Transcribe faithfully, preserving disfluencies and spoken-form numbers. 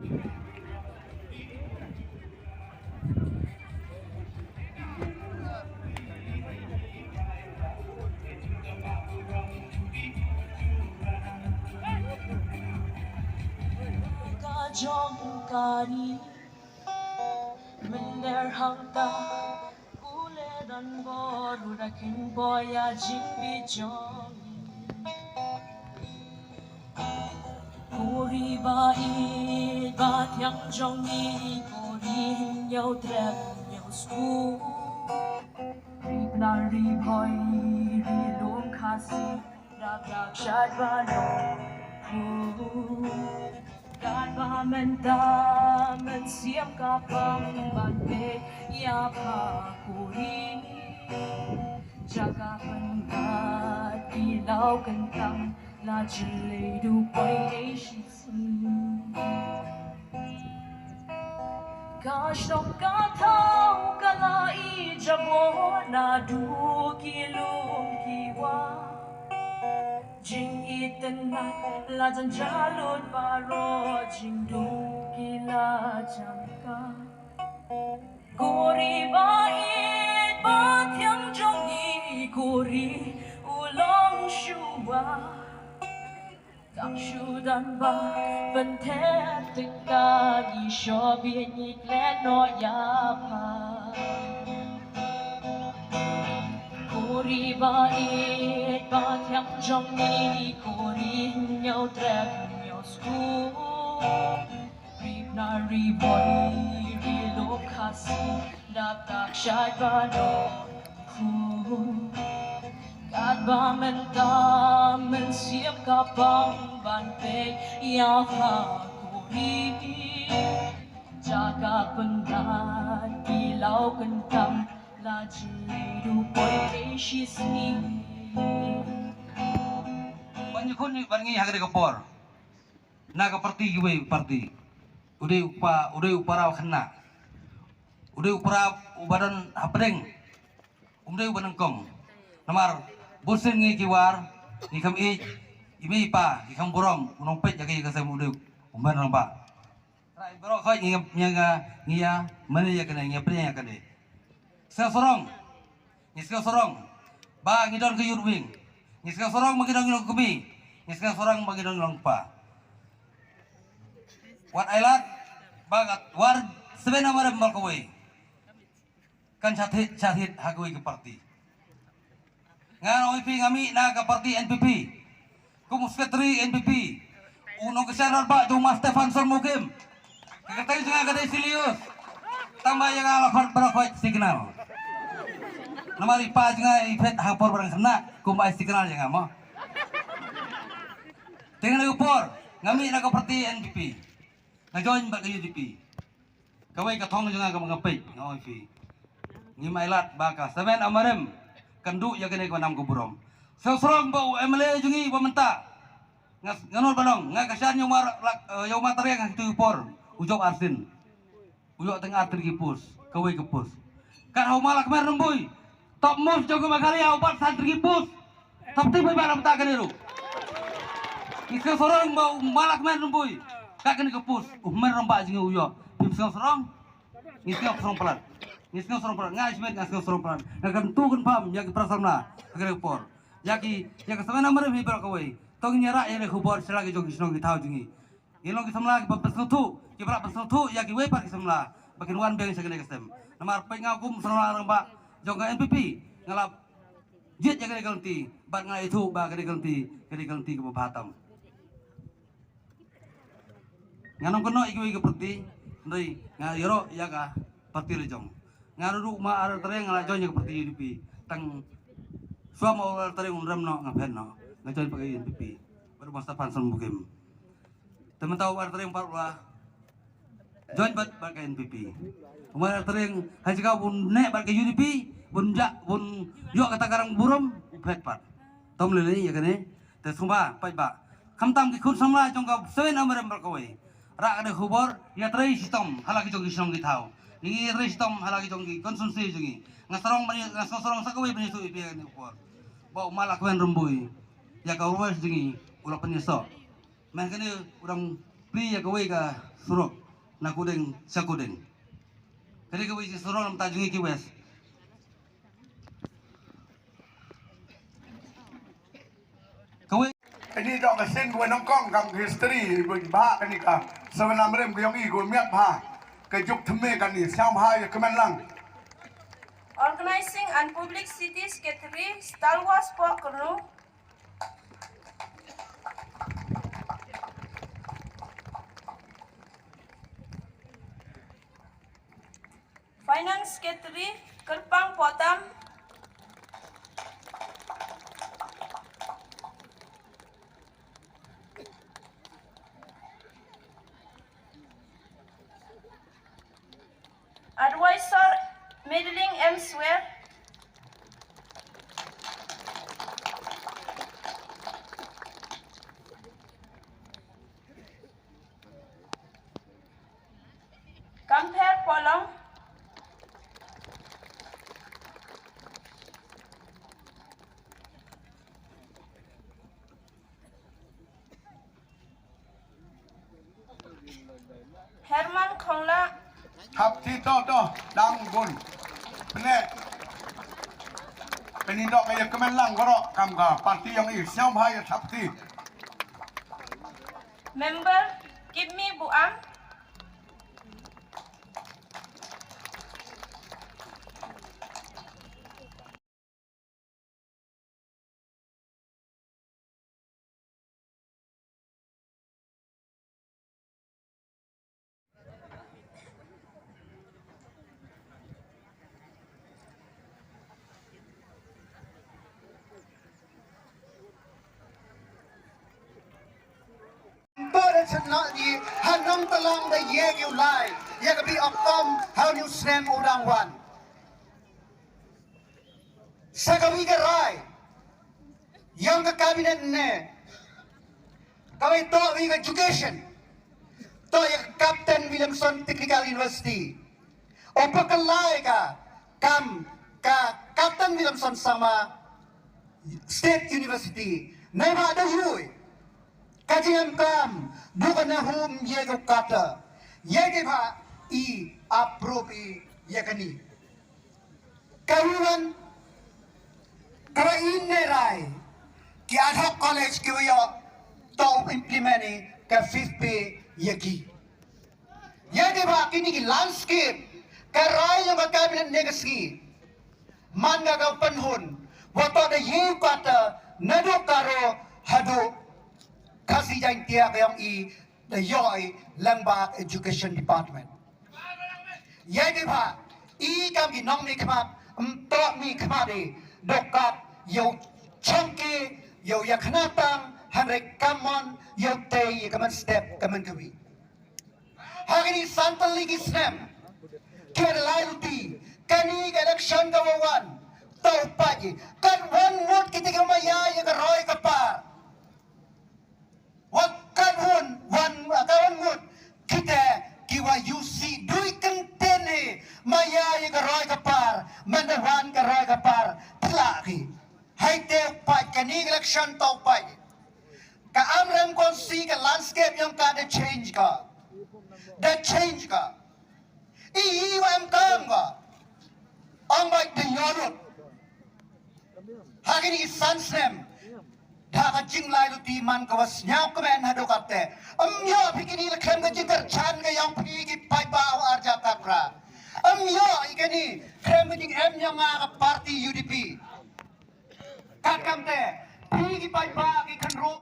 Ka jong ka ri mynder hangta, u leh don bor u da kheiñ bor ïa jingbieit jong ngi. Ko ri ba ïeit ba thiang jong ngi, ko ri hynñiew trep hynñiew sku. Ri Bnai, Ri Bhoi, Ri Lum Khasi, dap dap shait ba nongkhuh. Katba mynta mynsiem ka pang ban peit ïa pha ko ri. Jaka pynbat ki law kyntang, la jlei duh poi ei shisngi. Ka shnong ka thaw ka la ïeit jabor naduh ki lum ki wah. Jingitynnat la jan jalun baroh, jingdum ki la jan kat. Ko ri ba ïeit ba thiang jong ngi, ko ri u long shuwa. Tang shu don ba pynthep tyngka, ngi shoh bieit ngi klet noh ïa pha. Ko ri ba ïeit ba thiang jong ngi, ko ri hynñiew trep hynñiew sku. Ri Bnai, Ri Bhoi, Ri Lum Khasi, dap dap shait ba nongkhuh. Katba mynta mynsiem ka pang ban peit ïa pha ko ri. Jaka pynbat ki law kyntang, la jlei duh poi ei shisngi. Ban ïakhun ban ngi ha kane ka por. Na ka parti kiwei parti. U dei u pa, u dei u para u khynnah. U dei u para uba don hapdeng. Um dei uba nyngkong. Namar bun sien ngi ki War, ngi kham ïeit, i mei i pa, ngi kham burom, u nongpeit ïa ka ïing ka sem u dei u hynmen rangbah. Trai baroh khoit ngi, ngi, ngi, ngi ïa mane ïa kane, ngi ïa pynïaid ïa kane. Sngewsarong. Ngi sngewsarong ba ngi don ka youth wing. Ngi sngewsarong ba ngi don ngi long kmie. Ngi sngewsarong ba ngi don ngi long kpa. Wat ailad ba ka War Seven Armyrem baroh kawei kan shah thied, shah thied ha kawei ka parti. Nga ong ïa phi, nga mih na ka parti N P P. Kum u secretary N P P, u nongkyrshan rangbah jong u Ma Stephanson Mawkim. Ka kyrteng jong nga ka dei Silius. Tang ba ïa nga la khot baroh khoit Signal. Namar i pa jong nga i phet ha por ba dang khynnah, kumba ai Signal ïa nga mo. Te nga na ka por nga mih na ka parti N P P, nga join bad ka U D P. Kawei ka thong jong nga kaba nga peit, nga ong ïa phi, ngim ailad ba ka Seven Armyrem kan duh ïa kane kaba nam ka burom. Sngewsarong ba u M L A jong ngi ba mynta, nga, nga nud ba long, nga kyrshan ïa u Ma Lak-, eh, ïa u Ma Tariang ha kito ki por, u jop arsien. U ïoh tang ar tylli ki post, kawei ka post. Kat ha u Ma Lahkmen Rymbui, top most jong ka Meghalaya, u bat san tylli ki post. Top tip ba la mynta kane ruh. Ngi sngewsarong ba u Ma Lahkmen Rymbui, kat kane ka post u hynmen rangbah jong ngi u ïoh. Phim sngewsarong? Ngi sngewsarong palat. Ngi sngewsarong palat. Nga sngewsarong palat. Nga kyntu kynpham ïa ki para samla ha kane ka por. Ïa ki, ïa ka Seven Armyrem hi baroh kawei. To ngin ïarap ïa ka khubor sha la ki jong ki shnong ki thaw jong ngi. Ngin long ki samla kiba pynsngewthuh, kiba lah pynsngewthuh ïa kiwei pat ki samla ba kin wan biang sha kane ka stem. Namar peit nga kum samla rangbah jong ka N P P, nga la jied ïa kane ka lynti bad nga la ïathuh ba kane ka lynti ka dei ka lynti kaba bha tam. Nga nang kynnoh ïa kiwei ka parti, hynrei nga ïaroh ïa ka parti la jong. Nga ruh ma Artariang nga la join ïa ka parti U D P. Tang shuwa ma Artariang un rem noh nga phet noh, nga join pat ka U N P P. Bad u Master Panson Bukim. Te mynta u Artariang pat u la join bad, bad ka N P P. U Artariang ha jaka bun neh bad ka U D P, bun jah, bun ïoh kata ka rang burom, u phet pat. Tom lei lei ïa kane. Te sngewbha paidbah, khamtam ki khun samla jong ka Seven Armyrem baroh kawei, rah ka dei khubor, ïatrei shitom ha la ki jong ki shnong ki thaw. Ngi ïatrei shitom ha la ki jong ki constituency jong ngi. Nga sarong ban ïa, nga sarong sa kawei ban ïathuh ïa phi ha kane ka por ba u Ma Lahkmen Rymbui, ïa ka West jong ngi u la pynïasoh. Mynta kane u dang plie ïa kawei ka surok na Kuding sha Kuding. Kane kawei shi surok na bynta jong ngi ki West. Kawei. Kane dok ka sien kawei nyngkong kam history, ba kane ka seven lam rim ka yong i kawei miat bha. Ka juk thymme kane, sngewbha ïa kmen lang. Organizing and Publicity Secretary, Stalwa Sport Kyrnu. Finance Secretary, Kyrpang Potam. Advisor, Madeline M Swer. Kampher Polong. Herman Khongla. Hap ti to to dang bun. Pne. Pne dok ïa kmen lang goro kam ka party yong i sngewbha ïa hap ti. Member Kipmi Buam. Por chan na di hanong talang da ye kiu lai ya ka bi ok tom hau niu snem u dang wan. Sa ka wi ka rai yong ka cabinet ne ka wi to wi ka education to ya ka Captain Williamson Technical University. Opa ka lai ka kam ka Captain Williamson Sangma State University. Nai ba da hui ka jingam kam du ka na hum ye ka kata ye ke ba i approve i ye ka ni. Ka ruan ka ba i ne rai ki ad hoc college ki wa yo to implement i ka fifth pay ye ki. Ïa dei ba kini ki landscape ka rai ïa ka cabinet ne ka sngi. Man ka ka pynhun wa to da ïa kata na dok karo haduh Khasi Jaintia ka yong i da ïoh i lang ba education department. Ïa dei ba i kam ki nong mi khmat ym to mi khmat i dok kat ïa u chongki ïa u ïa khnatang hanrei kamon ïa u tei ïa kaman step kaman kawi. Ha kini santal liki snem ki da lai luti kani ka election ka wa wan tau paji kan wan ngut kita ka maya ya ka roi ka par. Wa kan wan wan ka wan ngut kita ki wa yusi dui kentene maya ya ka roi ka par manda wan ka roi ka par pla ki. Hai te paj kani ka election tau paji. Ka Amrem konsi ka landscape yong ka da change ka. Da change ka. I i wa em kam ka. Ong bai da yolut. Ha kini san snem. Da ka jinglai luti man ka wa sñiaw kmen haduh kate. Ym ïoh phi kini la khlem ka jingkyrchan ka yong phi ki paidbah wa arja takra. Ym ïoh i kini khlem ka jingem yong nga ka party U D P. Kat kamte phi ki paidbah ki khynroo.